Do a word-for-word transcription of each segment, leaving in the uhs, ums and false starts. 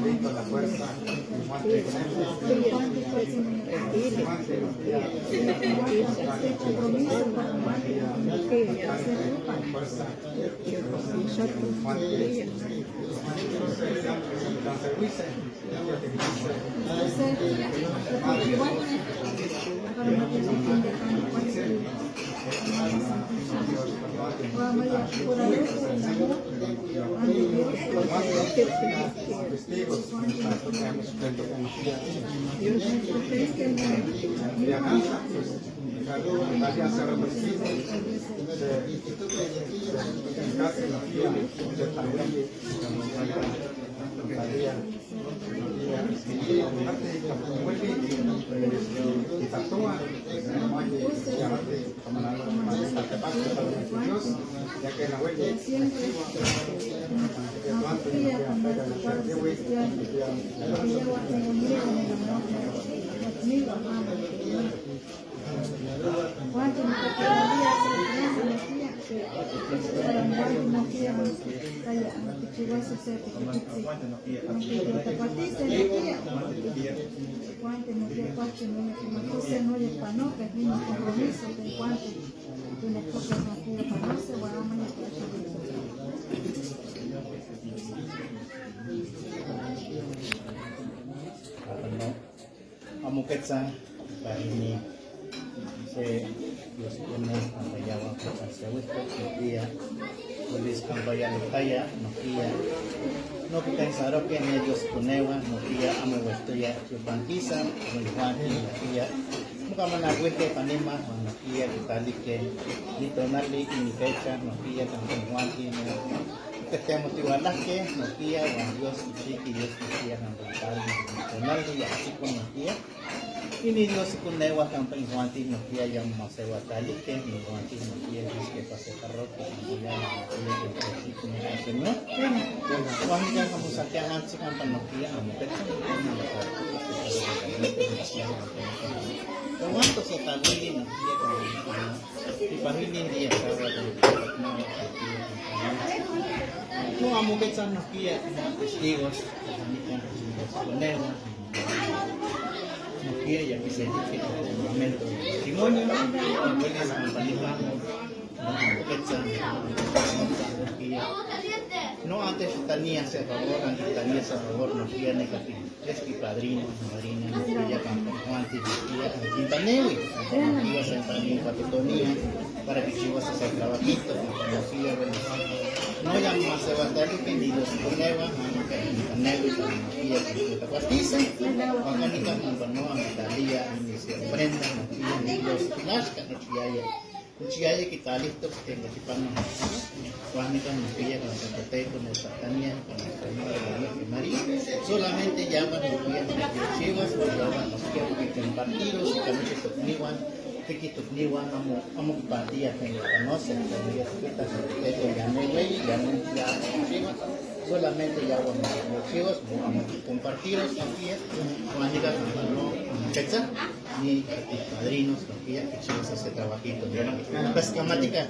La fuerza, Amo ketsa, pahini se Dios kune, ampayawa, pakansiawihtok, nokiya, welis kampayalotaya, nokiya, nokikansaroke ne Dios kunewa, nokiya, amo wehtoya, yopankisa, noyuanti, nokiya, mokamanawihke panima, nokiya, kitalike, nitonali, iniketsa, nokiya, kankonwanti, no, ketemotiwalahke, nokiya, wan Dios, kichiki, Dios, nokiya, kankonwanti, nitonali, ya, así como nokiya, Ini Dios kunewa kampa injuanti nokiya ya masewatalike, injuanti nokiya Dios ke pase parroquia, injuanti nokiya ke pase como Señor. Juan ya como sakia antes kampa nokiya amo que Cuánto se talili nokiya como y para hoy en día sábado no amo que están nokiya testigos, kunewa. Nokiya ya kiselike, juramento, testimonio, abuelas, kampa nikan, no, ketsa, nokiya. No antes tania se favor, antes tania se favor, nokiya ne kapi. Es ki padrino, madrina, nokiya kampa injuanti, nokiya, kintanewi, nokiya, sentani, patitonia. Para kichiwas se trabajito, nokiya, bueno. No ya masewatalike ni Dios kunewa, no, que ni kunewa, nokiya, que te capatice. Juan nikan, no, no, Natalia, ni se ofrenda, nokiya, ni Dios, lashka, nokiya, nokiya, kitalihtok, tengo que pan, Juan nikan, nokiya, con Toteko, no, Satania, con el Señor, con María. Solamente llama, nokiya, nokiya, chivas, no, llama, nokiya, que compartiros, que no se tocniwan, Tikitokniwan amo, amo kipantia ken ya conoce, ken ya kita, ken ya ne weyi, ya ne ya chiwa, solamente ya amo kichiwas, amo compartiros, nokiya, wan nikan, no, ketsa, ni padrinos, nokiya, kichiwas ese trabajito, ¿no? Pues, kamatika.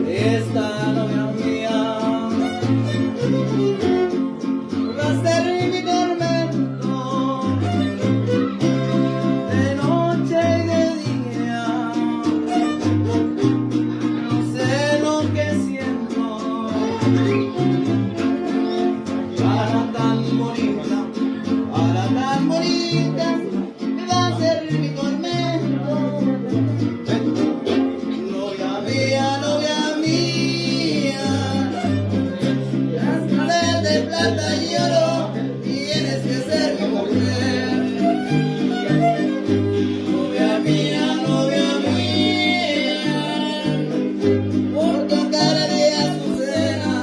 Esta novia mía va a ser mi tormento de noche y de día. No sé lo que siento para tan bonita, para tan bonita. Va a ser mi tormento. Novia mía, novia mía, de plata y oro, tienes que ser mi mujer. Novia mía, novia mía, por tu cara de azucena.